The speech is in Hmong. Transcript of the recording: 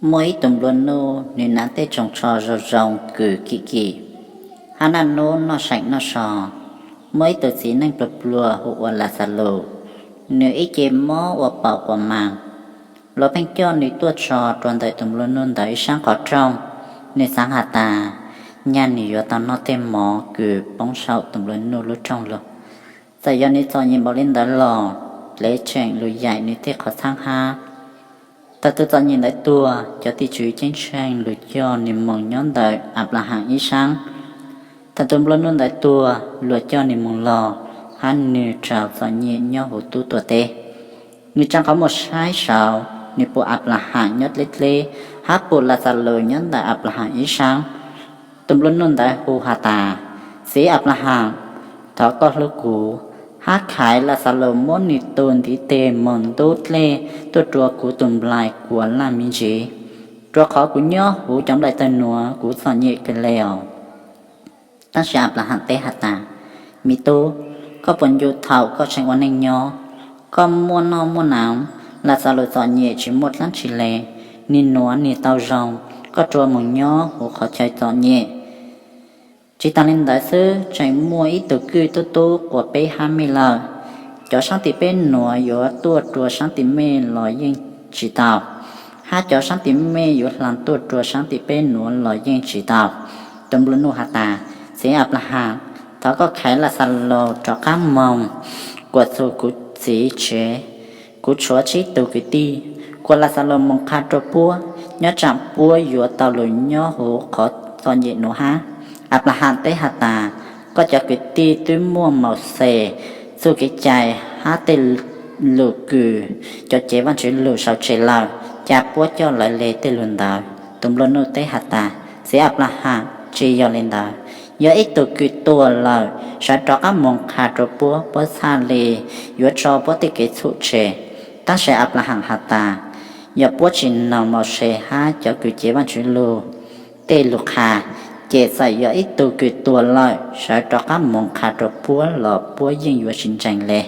Muaj ib tug nplua nuj, nws hnav tej tsoos tsho zoo zoo kws kim kim, hab naj nub noj seem noj so. Muaj ib tug txiv neej pluag pluag hu ua Laxalus, nws ib ce mob ua paum quas mas. Luag pheej coj nws tuaj tso rua ntawm tug nplua nuj ntawd ib saab qhov rooj. Nws xaav has tas, nyaj nws yuav tau noj tej mov kws poob saum tug nplua nuj lub rooj lug. Txawm yog nws txom nyem npaum li ntawd los, plev tseem lug yaim nws tej qhov txhaab hab. Thaum tug txom nyem ntawd tuag, cov tim tswv ceeb tsheej lug coj nws moog nyob ntawm Anplahas ib saab. Thaum tug nplua nuj ntawd tuag, luag coj nws moog los, hab nws raug txom nyem nyob huv tub tuam teb. Nws tsaa qhov muag saib saud, nws pum Anplahas nyob dleb dleb, hab pum Laxalus nyob ntawm Anplahas ib saab. Tug nplua nuj ntawd hu has tas, Txiv Anplahas, thov koj hlub kuv, hab khaiv Laxalus muab nws tug ntiv teg moog ntub dlej tuaj rua kuv tug nplais kuas laj me ntsis, rua qhov kuv nyob huv cov nplais tawg nuav kuv txom nyem kawg le os. Tab sis Anplahas teb has tas, Me tub, koj puas ncu thaum koj tseem ua neej nyob? Koj muaj noj muaj hnav, Laxalus txom nyem tsis muaj dlaab tsi le. Nim nuav nim tau zoo, koj rua moog nyob huv qhov chaw txom nyem. Tsis taag le ntawd xwb, tseem muaj ib tug kwj tub tub quas peb hab mej lawm. Cov saab tim peb nuav yuav tuaj rua saab tim mej los yeej tsis tau, hab cov saab tim mej yuav hla tuaj rua saab tim peb nuav los yeej tsis tau. Tug nplua nuj has tas, Txiv Anplahas, thov koj khaiv Laxalus rov qab moog kuas txug kuv txiv tsev. Kuv tshuav tsib tug kwv tij, kuas Laxalus moog qha rua puab, nyob tsaam puab yuav tau lug nyob huv qhov txom nyem nuav hab. Anplahas teb has tas, Koj cov kwv tij twb muaj Mauxes txuj kev cai hab tej lug kws cov cev Vaajtswv lug sau tseg lawm, ca puab coj lawv le tej lug ntawd? Tug nplua nuj teb has tas, Txiv Anplahas, tsis yog le ntawd. Yog ib tug kws tuag lawm, sawv rov qab moog qha rua puab, puab txhaj le yuav tso puab tej kev txhum tseg. Tab sis Anplahas has tas, Yog puab tsis noog Mauxes hab cov kws cev Vaajtswv lug tej lug qha, ces txawm yog ib tug kws tuag lawm sawv rov qab moog qha rua puab los puab yeej yuav tsis ntseeg le.